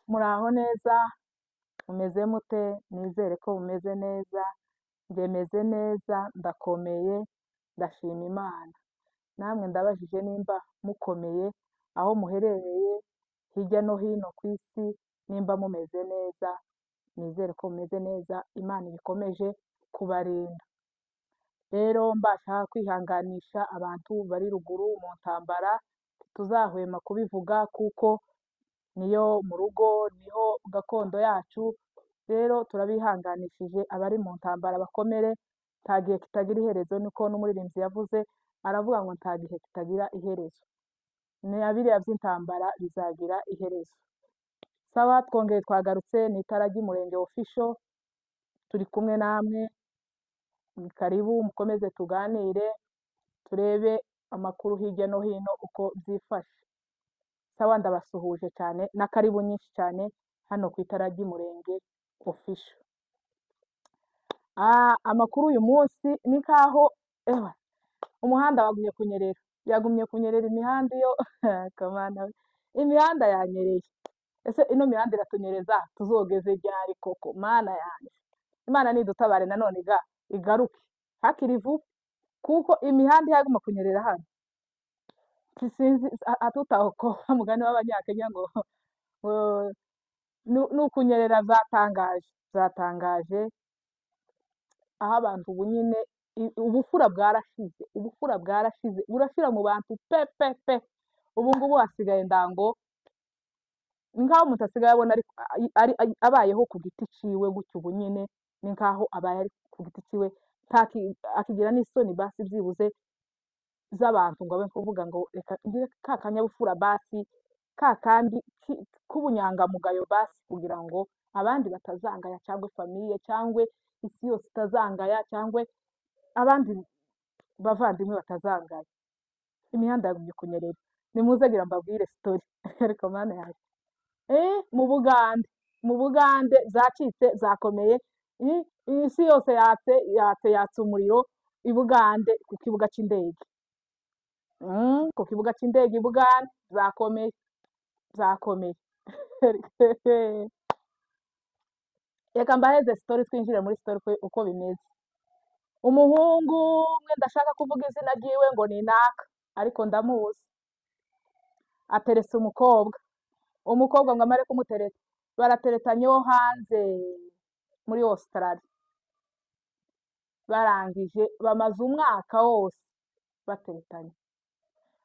Muraho neza, mumeze mute? Nizere ko mumeze neza, njye meze neza, ndakomeye, ndashima Imana. Namwe ndabajije nimba mukomeye, aho muherereye hirya no hino ku isi, nimba mumeze neza, nizere ko mumeze neza, Imana ikomeje kubarinda. Rero mbasha kwihanganisha abantu bari ruguru mu ntambara, ntituzahwema kubivuga kuko niyo mu rugo, niho gakondo yacu, rero turabihanganishije abari mu ntambara bakomere, nta gihe kitagira iherezo, niko n'umuririmbyi yavuze, aravuga ngo nta gihe kitagira iherezo. Na biriya by'intambara bizagira iherezo. Sawa, twongeye twagarutse, ni Itara ry'Umurenge Official, turi kumwe namwe, ni karibu mukomeze tuganire, turebe amakuru hirya no hino uko byifashe. Sawa, ndabasuhuje cyane na karibu nyinshi cyane hano ku Itara ry'Umurenge Official. Amakuru uyu munsi ni nkaho ewa umuhanda wagumye kunyerera, yagumye kunyerera imihanda iyo kamana we, imihanda yanyereye. Ese ino mihanda iratunyereza tuzogeze ryari koko? Mana yanjye, Imana nidutabare nanone ga igaruke hakiri vuba, kuko imihanda yaguma kunyerera hano sinzi atutaho mugani w'Abanyakenya ngo ni ukunyerera. Byatangaje, byatangaje aho abantu ubu nyine ubufura bwarashize, ubufura bwarashize, burashira mu bantu pe pe pe. Ubu ngubu hasigaye ndango ni nkaho umuntu asigaye abona ari abayeho ku giti ciwe gutyo. Ubu nyine ni nkaho abaye ari ku giti ciwe, akigira n'isoni basi byibuze z'abantu, ngo abe kuvuga ngo reka ngire ka kanyabupfura basi, ka kandi k'ubunyangamugayo basi, kugira ngo abandi batazangaya, cyangwa famille, cyangwa isi yose itazangaya, cyangwa abandi bavandimwe batazangaya. Imihanda yagumye kunyerera. Nimuze gira mbabwire story. Ariko Mana yanjye, mu Bugande zacitse, zakomeye, isi yose yatse, yatse, yatse umuriro i Bugande ku kibuga cy'indege. Ku kibuga cy'indege i Bugande zakomeye, zakomeye. Reka mbaheze story, twinjire muri story uko bimeze. Umuhungu umwe, ndashaka kuvuga izina ryiwe ngo ni naka, ariko ndamuzi, ateretse umukobwa. Umukobwa ngo amare kumutereta, barateretanye wo hanze muri Australia. Barangije bamaze umwaka wose bateretanye.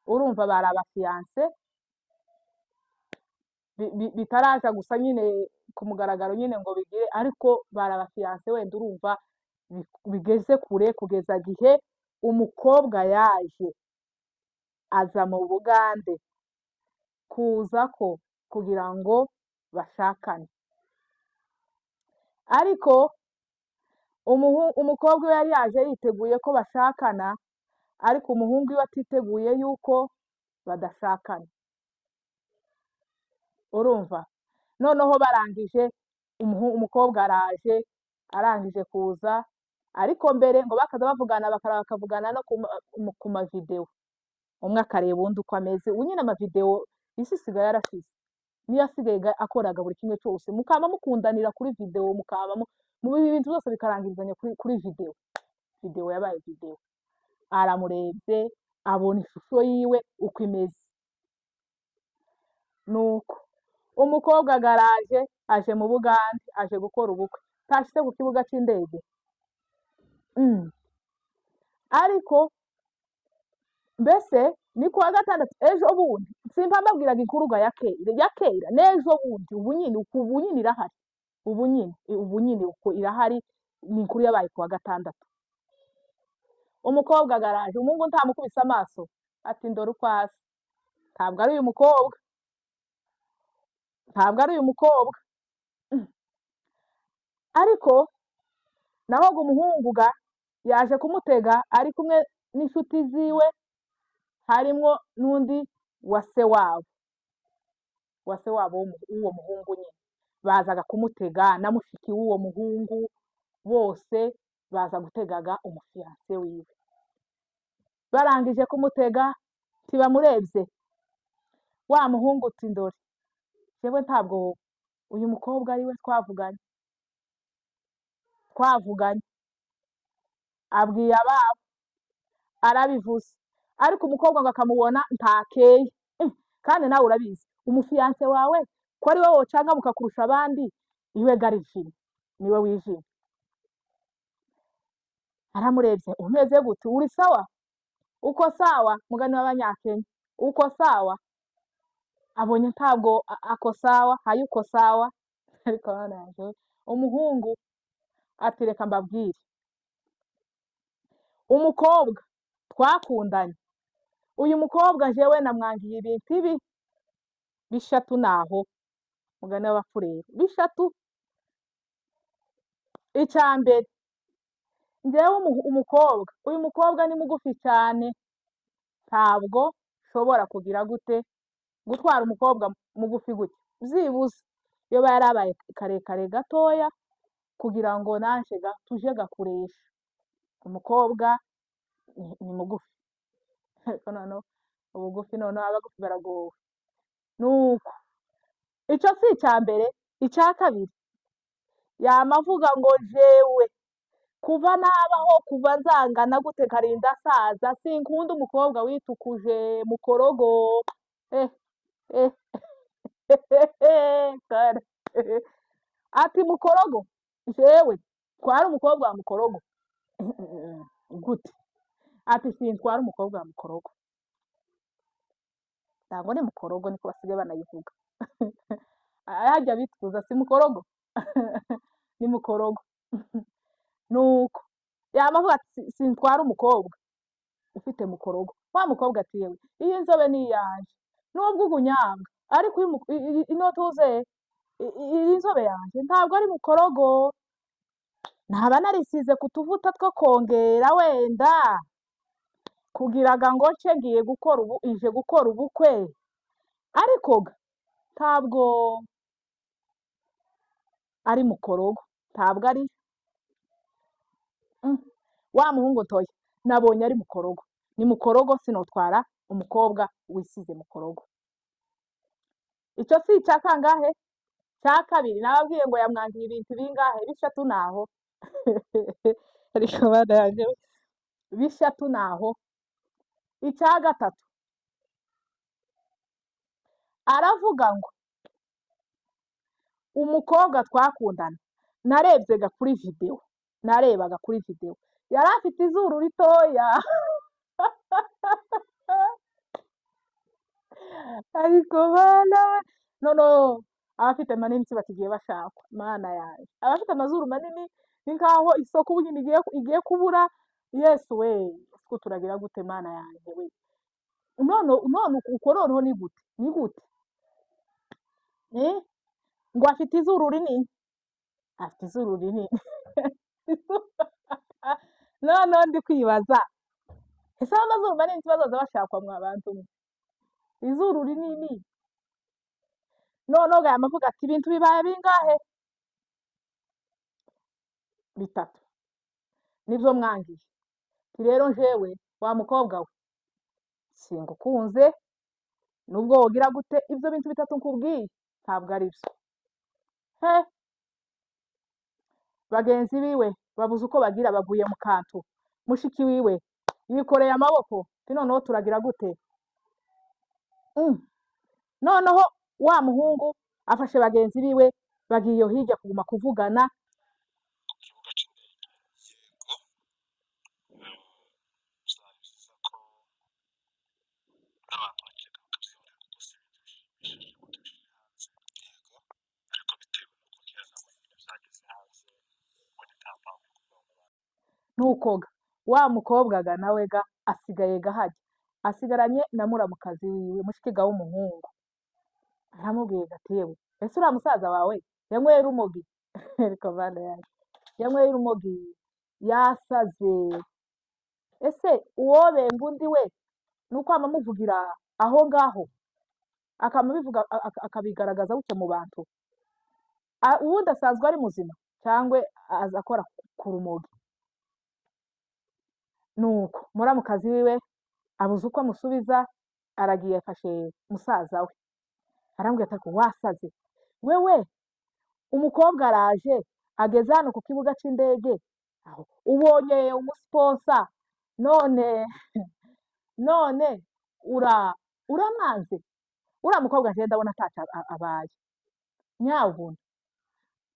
Urumva bari abafiancé bitaraja gusa nyine ku mugaragaro nyine ngo bigire, ariko bari abafiancé wenda, urumva bigeze kure, kugeza gihe umukobwa yaje aza mu Bugande kuza ko kugira ngo bashakane. Ariko umukobwa we yari yaje yiteguye ko bashakana, ariko umuhungu we atiteguye yuko badashakana. Urumva noneho barangije, umukobwa araje, arangije kuza, ariko mbere ngo bakaza bavugana, bakavugana no ku mavideo, umwe akareba undi uko ameze. Ubu nyine amavideo isi isigaye yarashize, niyo asigaye akoraga buri kimwe cyose, mukaba mukundanira kuri video, mukaba mu bintu byose bikarangirizanya kuri video. Video yabaye video. Aramurebye, abona ishusho yiwe uko imeze. Nuko umukobwa agaraje, aje mu Bugande, aje gukora ubukwe, tashitse ku kibuga c'indege. Ariko mbese ni kuwa gatandatu ejo bundi, simba mbabwiraga inkuru ga ya kera, ya kera n'ejo bundi. Ubu nyine ubu nyine irahari, ubu nyine, ubu nyine uko irahari. Ni inkuru yabaye kuwa gatandatu. Umukobwa agaraje, umuhungu ntamukubise amaso, ati: "Ndore uko asa, ntabwo ari uyu mukobwa, ntabwo ari uyu mukobwa." Ariko naho ngo umuhungu ga yaje kumutega ari kumwe n'inshuti ziwe, harimwo n'undi wa se wabo, wa se wabo w'uwo muhungu nyine. Bazaga kumutega na mushiki w'uwo muhungu, bose baza gutegaga umufiancé wiwe. Barangije kumutega, ntibamurebye. Wa muhungu uti: "Ndore jewe ntabwo Uyu mukobwa ari we twavuganye, twavuganye, abwiye ababo, arabivuze, ariko umukobwa ngo akamubona ntakeye. Kandi nawe urabizi, umufiancé wawe ko ari wowe wocangamuka kurusha abandi, iwe garijimye, niwe wijimye. Aramurebye, umeze gute? Uri sawa? Uko sawa? Mugani w'Abanyakenya, uko sawa? Abonye ntabwo ako sawa, hayuko sawa. Ariko hano yaje umuhungu ati: "Reka mbabwire, umukobwa twakundanye, uyu mukobwa njyewe namwangiye ibintu ibi bishatu." Naho mugani w'Abafurero, bishatu. Icya mbere, njyewe umukobwa, uyu mukobwa ni mugufi cyane, ntabwo nshobora kugira gute gutwara umukobwa mugufi gutya. Byibuze iyo yarabaye karekare gatoya kugira ngo nanje tuje gakuresha. Umukobwa ni mugufi, ariko noneho ubugufi, noneho abagufi baragowe. Nuko icyo si icya mbere. Icya kabiri, yama avuga ngo: "Jewe kuva nabaho, kuva nzangana gute nkarinda saza, sinkunda umukobwa witukuje mukorogo." Eh eh, kare. Ati: "Mukorogo, jewe twara umukobwa wa mukorogo gute?" Ati: "Sintwara umukobwa wa mukorogo." Ntabwo ni mukorogo, niko basigaye banayivuga. Hajya bituza si mukorogo, ni mukorogo. Nuko yama avuga ati: "Sintwara umukobwa ufite mukorogo." Wa mukobwa ati: "Yewe, iyi nzobe ni iyanjye, nubwo ugunyanga, ariko ino tuze iyi nzobe yanjye ntabwo ari mukorogo. Ntaba narisize ku tuvuta two kongera wenda kugiraga ngo nce ngiye gukora ubu, ije gukora ubukwe, ariko ga ntabwo ari mukorogo, ntabwo ari." Wa muhungu ntoya nabonye ari mukorogo, ni mukorogo, sinotwara umukobwa wisize mukorogo. Icyo si icya kangahe? Cya kabiri. Nababwiye ngo yamwangiye ibintu bingahe? Bishatu. Naho ariko bana yanjye, bishatu. Naho icya gatatu, aravuga ngo: "Umukobwa twakundana, narebye kuri videwo, narebaga kuri videwo, yari afite izuru ritoya." Ariko bana we, noneho abafite manini si bakigiye bashakwa? Mana yanjye, abafite amazuru manini ni nkaho isoko ubu nyine igiye kubura. Yesu we, ko turagira gute? Mana yanjye we, none none uko noneho ni gute, ni gute? Eh? Ngo afite izuru rinini, afite izuru rinini. Noneho ndi kwibaza, ese amazuru manini bazoza bashakwa mwa bantu mwe? Izuru rinini. Noneho gaya amavuga ati: "Ibintu bibaye bingahe? Bitatu nibyo mwangiye. Ati rero njewe wa mukobwa we, singukunze, nubwo wogira gute, ibyo bintu bitatu nkubwiye ntabwo ari byo." He, bagenzi biwe babuze uko bagira, baguye mu kantu. Mushiki wiwe yikoreye amaboko ati: "Noneho turagira gute?" Noneho wa muhungu afashe bagenzi biwe, bagiye iyo hirya kuguma kuvugana. Ku kibuga cy'indege. Yego, byaba byiza ko n'abantu bakeka bakabyihorera, kuko si ibintu bishimishije ngo tubishyire hanze. Yego, ariko bitewe n'uko kera nabonye ibintu byageze hanze, mbonye nta mpamvu yo kuvuga ngo abantu Nuko ga wa mukobwa ga nawe ga asigaye gahajya asigaranye na muramukazi wiwe, mushiki ga w'umuhungu. Aramubwiye ati: "Yewe, ese uriya musaza wawe yanyweye urumogi?" Ariko bana yanjye, yanyweye urumogi, yasaze. Ese uwobenga undi we ni uko amuvugira aho ngaho, akamubivuga, akabigaragaza gutya mu bantu? Ubundi asanzwe ari muzima cyangwa aza akora ku rumogi? Nuko muramukazi wiwe abuze uko amusubiza, aragiye afashe musaza we, arambwira ati: "Ariko wasaze wewe." Umukobwa araje ageze hano ku kibuga cy'indege, aho ubonye umusponsor, none none uramwanze. Uriya mukobwa nje ndabona ataco abaye. Nyabuna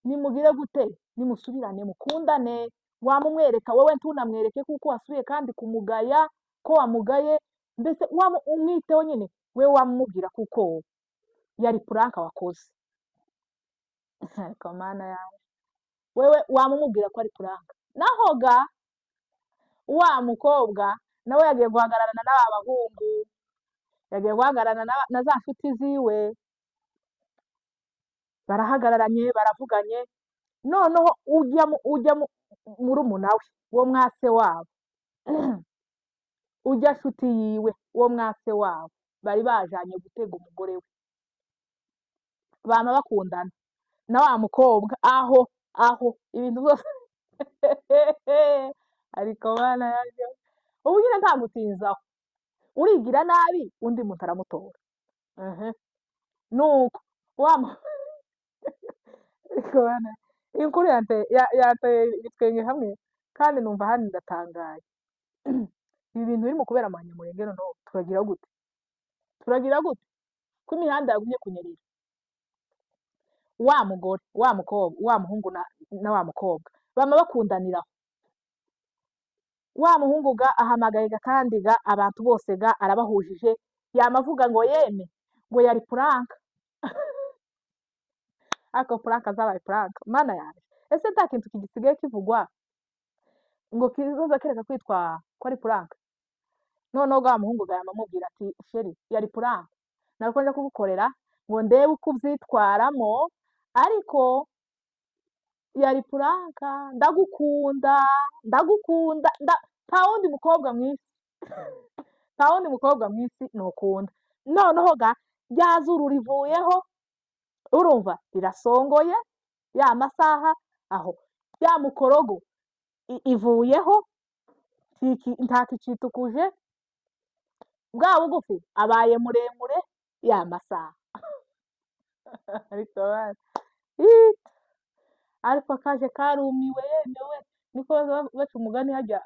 nimugire gute? Nimusubirane, mukundane. Wamumwereka wowe ntunamwereke kuko wasubiye kandi kumugaya ko wamugaye, mbese umwiteho nyine, we wamubwira kuko yari prank wakoze. Ariko Mana yawe, wewe wamumubwira ko ari prank. Naho ga wa mukobwa nawe yagiye guhagararana n'aba bahungu, yagiye guhagararana na za nshuti ziwe, barahagararanye, baravuganye. Noneho ujya murumuna we wo mwase wabo, ujya nshuti yiwe wo mwase wabo, bari bajanye gutega umugore we, bama bakundana na wa mukobwa aho aho ibintu byose. Ariko Mana yanjye, ubu nyine ntagutinzaho, urigira nabi undi muntu aramutora. Nuko wa ariko Mana, iyi nkuru yanteye ibitwenge hamwe, kandi numva hano ndatangaye. Ibi bintu birimo kubera mu Banyamulenge, noneho turagira gute? Turagira gute ko imihanda yagumye kunyerera? Wa mugore, wa mukobwa, wa muhungu na wa mukobwa bama bakundaniraho. Wa muhungu ga ahamagaye ga kandi ga abantu bose ga arabahujije, yama avuga ngo yeme ngo yari prank. Ariko prank zabaye prank, Mana yanjye. Ese nta kintu kigisigaye kivugwa ngo kizoza kereka kwitwa ko ari prank? Noneho ga muhungu ga yama amubwira ati chéri, yari prank, nariko nja kugukorera ngo ndebe uko uvyitwaramo, ariko yari prank, ndagukunda, ndagukunda, nta wundi mukobwa mw'isi, nta wundi mukobwa mw'isi nokunda. Noneho ga rya zuru rivuyeho, urumva rirasongoye, ya masaha aho ya mukorogo ivuyeho, ntakicitukuje, bwa bugufi abaye muremure, ya masaha. Ariko bana, ariko akaje karumiwe yemewe, niko baca umugani hajya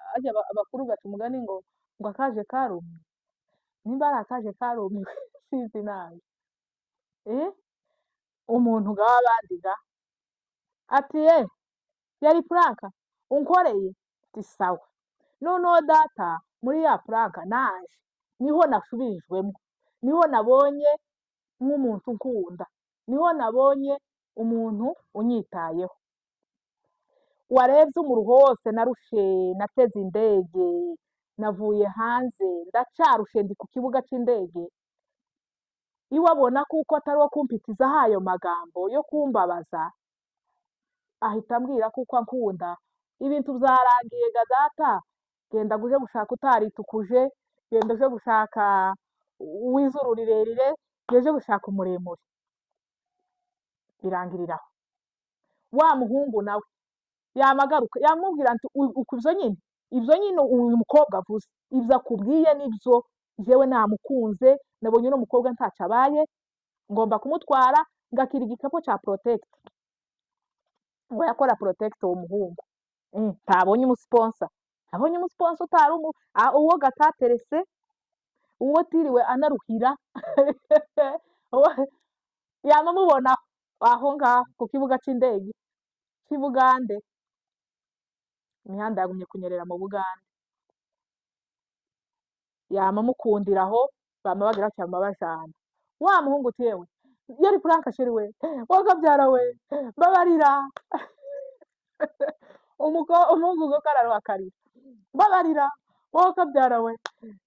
abakuru baca umugani ngo akaje karumiwe. Nimba ari akaje karumiwe sinzi nabi. Umuntu gawa abandi ga ati yari prank unkoreye, ati sawa. Noneho data muri ya prank naje niho nasubijwemo, niho nabonye nk'umuntu nkunda, niho nabonye umuntu unyitayeho. Warebye umuruho wose narushe, nateze indege, navuye hanze, ndacarushe, ndi ku kibuga c'indege. Iwabona kuko atari uwo kumpitizaho ayo magambo yo kumbabaza, ahita ambwira kuko ankunda. Ibintu vyarangiye ga data, genda uje gushaka utaritukuje, genda uje gushaka uw'izuru rirerire, genda uje gushaka umuremure. Birangiriraho. Wa muhungu nawe yamagaruka, yamubwira ati uku ivyo nyine, ivyo nyine uyu mukobwa avuze, ivyo akubwiye nivyo, jewe namukunze, nabonye uno mukobwa ntaco abaye, ngomba kumutwara, ngakira igikapo ca protect. Ngo yakora protect uwo muhungu. Ntabonye umusponsor. Ntabonye umusponsor utari uwo gataterese, uwo tiriwe anaruhira. Yama mubona aho ngaho ku kibuga c'indege c'i Bugande. Imihanda yagumye kunyerera mu Bugande. Yama mukundiraho, bama bagira ati bama bajana. Wa muhungu uti yewe, yari prank chéri we, wakabyara we, mbabarira. Umuhungu ngo kararuhakarira, mbabarira, wakabyara we,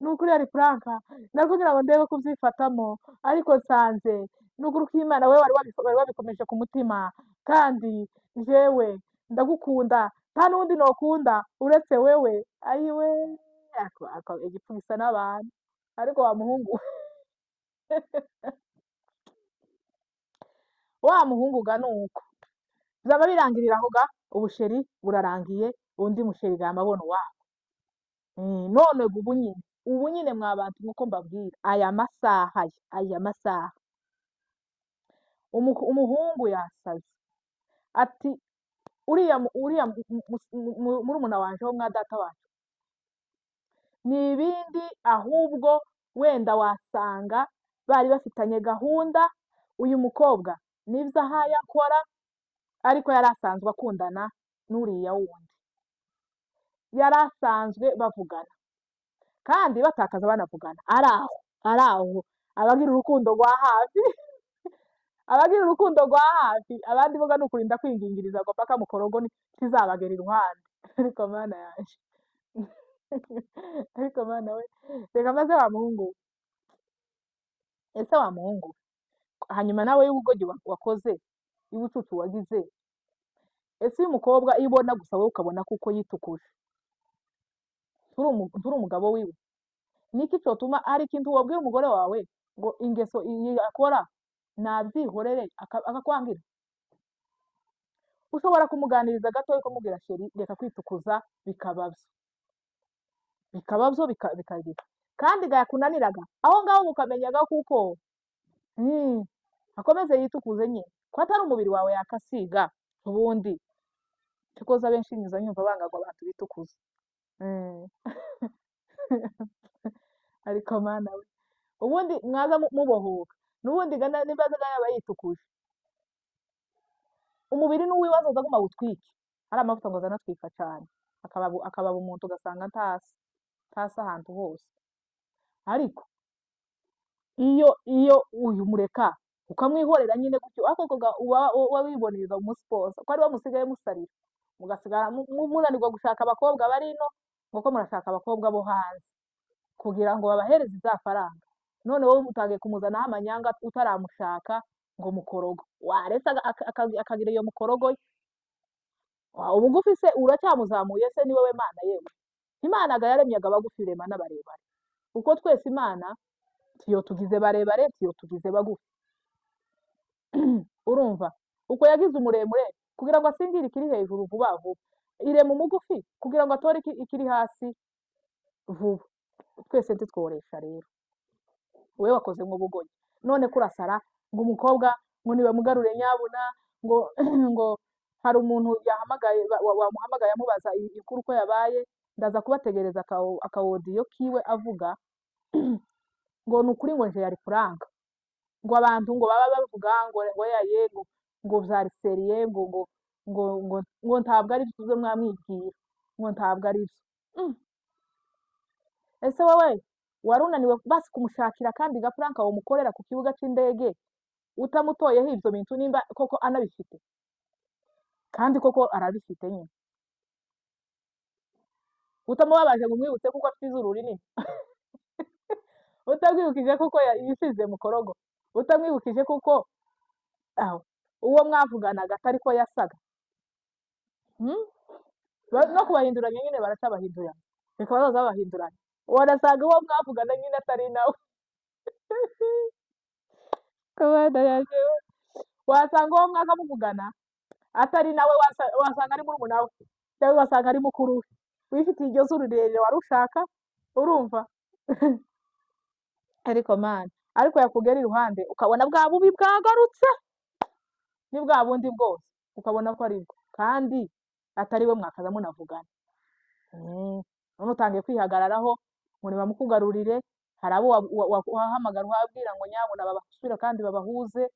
nukuri yari prank, nakugira ngo ndebe ko ubyifatamo, ariko nsanze nukuri ko Imana we wari wabikomeje ku mutima, kandi jewe ndagukunda, nta n'undi nokunda uretse wewe. Ayiwe, igipfu gisa n'abantu. Ariko wa muhungu, wa muhungu ga nuko byaba birangirira aho ga, ubusheri burarangiye, undi musheri ga mabono wabo. None ubu nyine, ubu nyine mwa bantu nkuko mbabwira, aya masaha, aya masaha umuhungu yasaze, Ati uriya uriya murumuna wanje wo mwa data wacu ni ibindi, ahubwo wenda wasanga bari bafitanye gahunda. Uyu mukobwa nibyo ahaye akora, ariko yari asanzwe akundana n'uriya wundi, yari asanzwe bavugana kandi batakaza banavugana, ari aho ari aho abagira urukundo rwa hafi, abagira urukundo rwa hafi. Abandi boga ni ukurinda kwingingiriza ngo paka mukorogo ntizabagera iruhande. Ariko Mana yanje, ariko Mana we, reka maze wa muhungu, ese wa muhungu, hanyuma nawe y'ubugoryi wakoze, y'ubucucu wagize, ese uyu mukobwa iyo ubona gusa wowe ukabona kuko yitukuje, nturi umugabo wiwe, niki cyotuma hari ikintu wabwira umugore wawe ngo ingeso iyi akora nabyihorere akakwangira? Ushobora kumuganiriza gato ukamubwira chéri reka kwitukuza, bikaba byo, bikaba byo, bikagira kandi gayakunaniraga aho ngaho mukamenyaga kuko akomeze yitukuze nyine ko atari umubiri wawe yakasiga. Ubundi tukoza benshi nyuza nyumva bangagwa abantu bitukuza. Ariko Mana we, ubundi mwaza mubohoka n'ubundi gana nimba yaba yitukuje umubiri n'uwiwe azoza aguma awutwike, hari amavuta ngo azanatwika cyane, akababa umuntu ugasanga ntasi ntasi ahantu hose. Ariko iyo uyu mureka ukamwihorera nyine gutyo, ariko uba wiboneza umusiposa ko ari we musigaye musarira, mugasigara munanirwa gushaka abakobwa bari ino, ngo ko murashaka abakobwa bo hanze kugira ngo babahereze za faranga. None wowe utangiye kumuzanaho amanyanga utaramushaka ngo mukorogo, waretse akagira iyo mukorogo ye. Ubugufi se uracyamuzamuye se? Ni wowe Mana yewe, Imana ga yaremyaga abagufi irema n'abarebare, kuko twese Imana tiyo tugize barebare, tiyo tugize bagufi. Urumva uko yagize umuremure kugira ngo asingire ikiri hejuru vuba vuba, irema umugufi kugira ngo atore ikiri hasi vuba. Twese ntitworesha rero. Wowe wakoze nk'ubugoyi, none kurasara ngo umukobwa ngo nibamugarure nyabuna, ngo ngo hari umuntu yahamagaye wamuhamagaye amubaza inkuru uko yabaye. Ndaza kubategereza aka audio kiwe avuga ngo ni ukuri ngo nje yari kuranga, ngo abantu ngo baba bavuga ngo ngo yaye ngo ngo byari sérieux, ngo ngo ngo ngo ngo ntabwo ari byo mwamwibwira, ngo ntabwo ari byo. Ese wowe wari unaniwe basi kumushakira kandi gaprank wamukorera ku kibuga cy'indege utamutoyeho ibyo bintu, nimba koko anabifite? Kandi koko arabifite nyine, utamubabaje ngo umwibutse kuko afite izuru rinini, utamwibukije kuko yisize mukorogo, utamwibukije kuko aho uwo mwavuganaga atari ko yasaga. No kubahinduranya nyine baracabahinduranya, reka bazaza babahinduranya, wanasanga uwo mwavugana nyine atari nawe. Kabanda yaje, wasanga uwo mwaka muvugana atari nawe, wasanga ari murumuna we, cyangwa wasanga ari mukuru we wifitiye iryo zuru rirerire wari ushaka. Urumva, ariko Mana, ariko yakugera iruhande ukabona bwa bubi bwagarutse, ni bwa bundi bwose, ukabona ko ari bwo kandi atari we mwakaza munavugana. None utangiye kwihagararaho ngo nibamukugarurire. Hari abo wahamagara uhabwira ngo nyabuna babasubire kandi babahuze,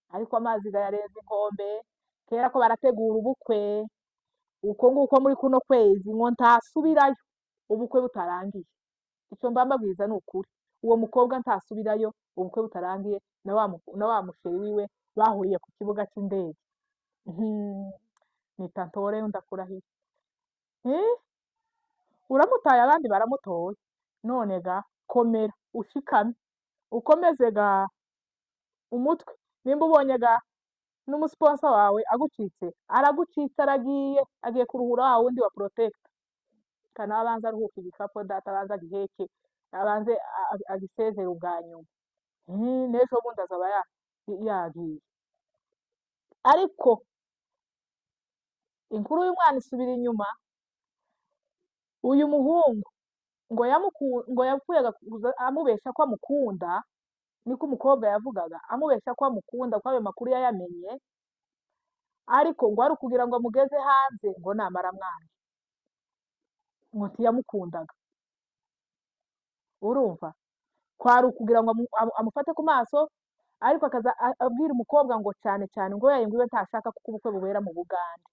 ariko amazi gayarenze inkombe. Kera ko barategura ubukwe uko nguko muri kuno kwezi, ngo ntasubirayo ubukwe butarangiye. Icyo mba mbabwiza ni ukuri, uwo mukobwa ntasubirayo ubukwe butarangiye na wa muchéri wiwe bahuriye ku kibuga cy'indege. Nita ntore ndakurahiye. Uramutaye abandi baramutoye, none ga komera ushikame ukomeze ga umutwe. Nimba ubonye ga n'umusponsor wawe agucitse, aragucitse, aragiye, agiye kuruhura wa wundi wa protector, kana abanza aruhuka igikapu data, abanza agiheke, abanze agisezere ubwa nyuma. N'ejo bundi azaba yagiye. Ariko inkuru y'umwana isubira inyuma. Uyu muhungu ngo ngo yapfuye amubesha ko amukunda, niko umukobwa yavugaga, amubesha ko amukunda, ko ayo makuru yayamenye. Ariko ngo ari ukugira ngo amugeze hanze, ngo namara mwange, ngo ntiyamukundaga. Urumva kwari ukugira ngo amufate ku maso, ariko akaza abwira umukobwa ngo cyane cyane ngo yaye ngo iwe ntashaka kuko ubukwe bubera mu Bugande.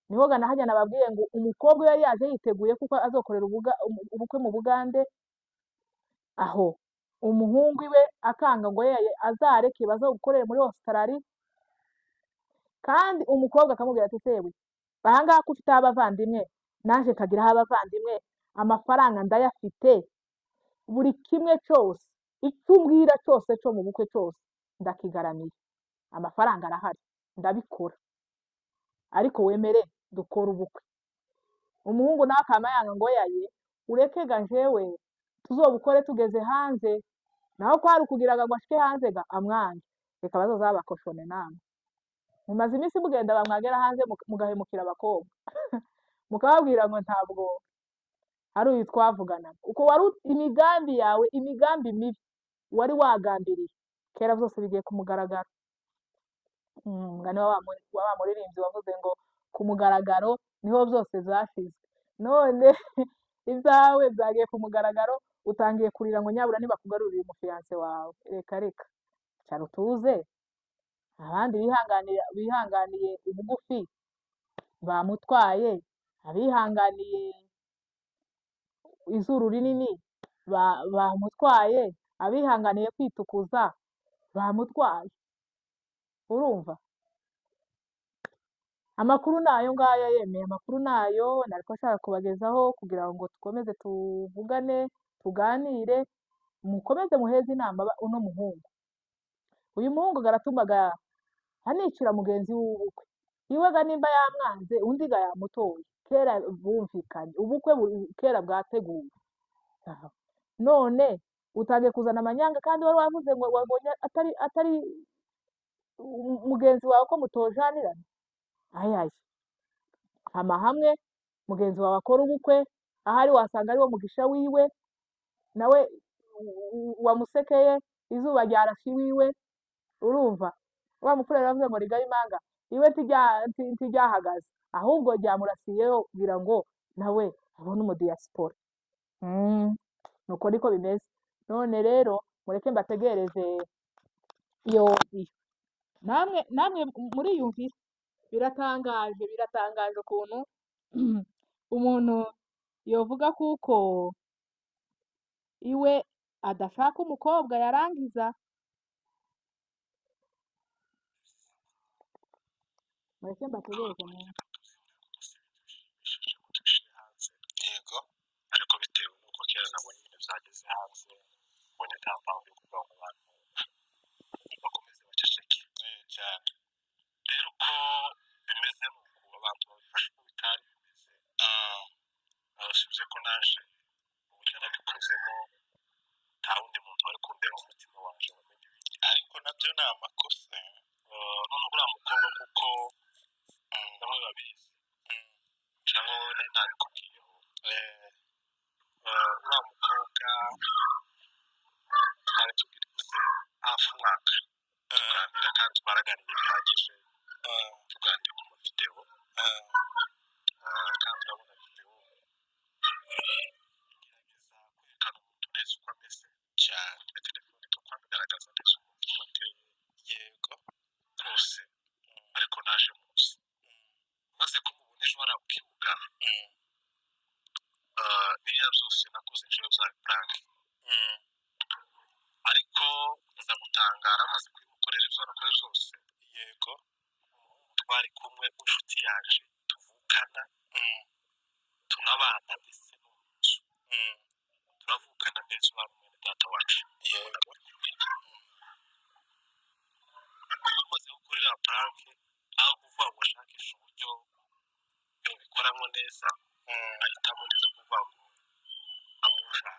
Niho gana hajya nababwiye ngo umukobwa yari yaje yiteguye kuko azokorera ubukwe mu Bugande, aho umuhungu iwe akanga ngo yaye azareke bazobukorere muri Australia. Kandi umukobwa akamubwira ati sewe ahangaha ko ufite abavandimwe, naje nkagiraho abavandimwe, amafaranga ndayafite, buri kimwe cyose icyo umbwira cyose cyo mu bukwe cyose ndakigaramiye, amafaranga arahari ndabikora, ariko wemere dukore ubukwe. Umuhungu nawe akama yanga ngo yaye ureke ga jewe tuzobukore tugeze hanze, naho kwari ukugiraga ngo ashike hanze ga amwange. Reka bazoza babakoshone namwe. Mumaze iminsi mugenda bamwagera hanze mugahemukira abakobwa mukababwira ngo ntabwo ari uyu twavuganaga. Uko wari imigambi yawe, imigambi mibi wari wagambiriye kera byose bigiye ku mugaragaro. Umugani wa wa muririmbyi wavuze ngo ku mugaragaro niho byose byashizwe. None ibyawe byagiye ku mugaragaro, utangiye kurira ngo nyabura nibakugarurire umufiyanse wawe. Reka reka, cara utuze. Abandi bihanganiye ubugufi bamutwaye, abihanganiye izuru rinini bamutwaye, abihanganiye kwitukuza bamutwaye. Urumva amakuru nayo ngayo yemeye, amakuru nayo nariko nshaka kubagezaho kugira ngo dukomeze tuvugane, tuganire, mukomeze muheze inama uno muhungu. Uyu muhungu garatumaga anicira mugenzi w'ubukwe iwe ga nimba yamwanze undi ga yamutoye. Kera bumvikanye ubukwe kera bwateguwe. None utangiye kuzana amanyanga kandi wari wavuze ngo wabonye atari mugenzi wawe ko mutojanirana. Ayaye hama hamwe mugenzi wawe akora ubukwe, ahari wasanga ari wo mugisha wiwe, nawe wamusekeye izuba ryarashe iwiwe. Urumva wa mupfura yaravuze ngo rigaye imanga iwe ntiryahagaze, ahubwo ryamurasiyeho kugira ngo nawe abone umudiyasipora. Nuko niko bimeze. None rero mureke mbategereze iyo namwe muriyumvira. Biratangaje, biratangaje ukuntu umuntu yovuga kuko iwe adashaka umukobwa yarangiza. Mureke mbategereze mu Yego, ariko bitewe n'uko kera nabonye ibintu byageze hanze, mbonye nta mpamvu yo kuvuga ngo abantu bakomeze baceceke cyane. Rero uko bimeze ni uku abantu babifashe uko bitari bimeze. Usibye ko naje uburyo nabikozemo nta wundi muntu wari kundeba mu mutima wanje ngo amenye ibintu, ariko nabyo ni amakosa. None uriya mukobwa kuko bamwe babizi cyangwa wowe nari nabikubwiyeho, uriya mukobwa twari tubwirize hafi umwaka tuganira, kandi twaraganiriye bihagije, tuganira ku mavidewo, kandi urabona videwo igerageza kwerekana umuntu neza uko ameze cyane, na telefone ikakuba igaragaza neza umuntu uko ateye, yego rwose. Ariko naje munsi maze kumubona ejo hariya ku kibuga, biriya byose nakoze inshuro za prank, ariko nza gutangara maze kubimukorera ibyo nakoze zose. Yego, twari kumwe inshuti yaje tuvukana, tunabana ndetse no mu nzu turavukana neza, wari mwene data wacu. Yego, umaze gukorera prank, aho kuvuga ngo ashakishe uburyo yobikoramo neza, ahitamo neza kuvuga ngo amushaka.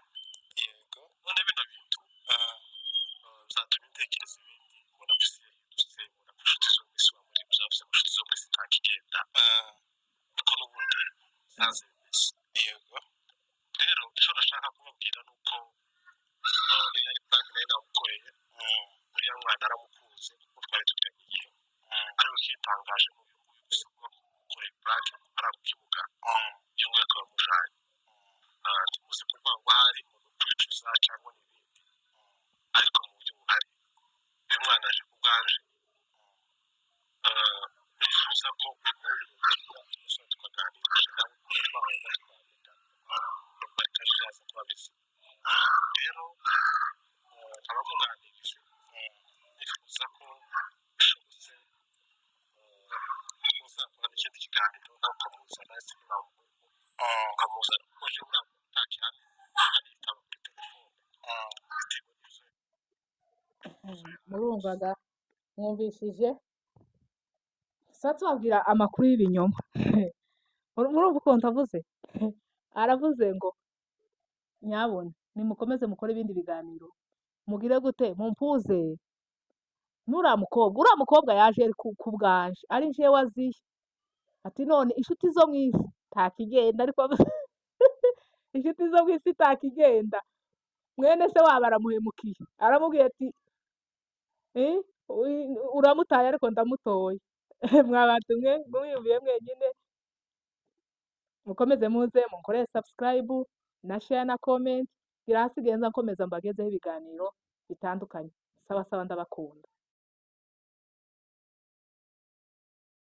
Yego, none bino bintu bizatumye ntekereza ibindi, mbona ko isi yahindutse, mbona ko inshuti zo mu isi wa muri zavuze ngo inshuti zo mu isi ntakigenda, niko n'ubundi zaze bimeze. Yego, rero icyo nashaka kubabwira ni uko iriya ari prank nari namukoreye, uriya mwana aramukunze kuko twari dufitanye igihe, ariko ikitangaje Frank ari ku kibuga, uyu nguyu akaba amujanye. Ntimuze kuvuga ngo ahari umuntu kwicuza cyangwa n'ibindi, ariko mu buryo buhari uyu mwana aje ku bwanje. Nifuza ko uyu muhungu tukaganira nawe, twahora tuganira batazaza kuba bizi. Rero nkaba muganirije, nifuza ko bishobotse muzakora n'ikindi kiganiro nawe ukamuzana, ese niba umuhungu ukamuzana, kuko ejo uriya muntu nta cyane anitaba kuri telefone bitewe n'ibyo. Murumvaga mwumvishije sa tubabwira amakuru y'ibinyoma. Murumva ukuntu avuze, aravuze ngo nyabona nimukomeze mukore ibindi biganiro, mugire gute, mumpuze n'uriya mukobwa. Uriya mukobwa yaje ari ku bwanje, ari jewe aziye, ati none inshuti zo mu isi ntakigenda, ariko inshuti zo mu isi ntakigenda. Mwene se wabo aramuhemukiye, aramubwiye ati "Uramutaye ariko ndamutoye." Mwa bantu mwe mwiyumviye mwenyine. Mukomeze muze munkorere subscribe na share na comment. Gira hasigaye nza nkomeza mbagezeho ibiganiro bitandukanye. Sawa sawa, ndabakunda.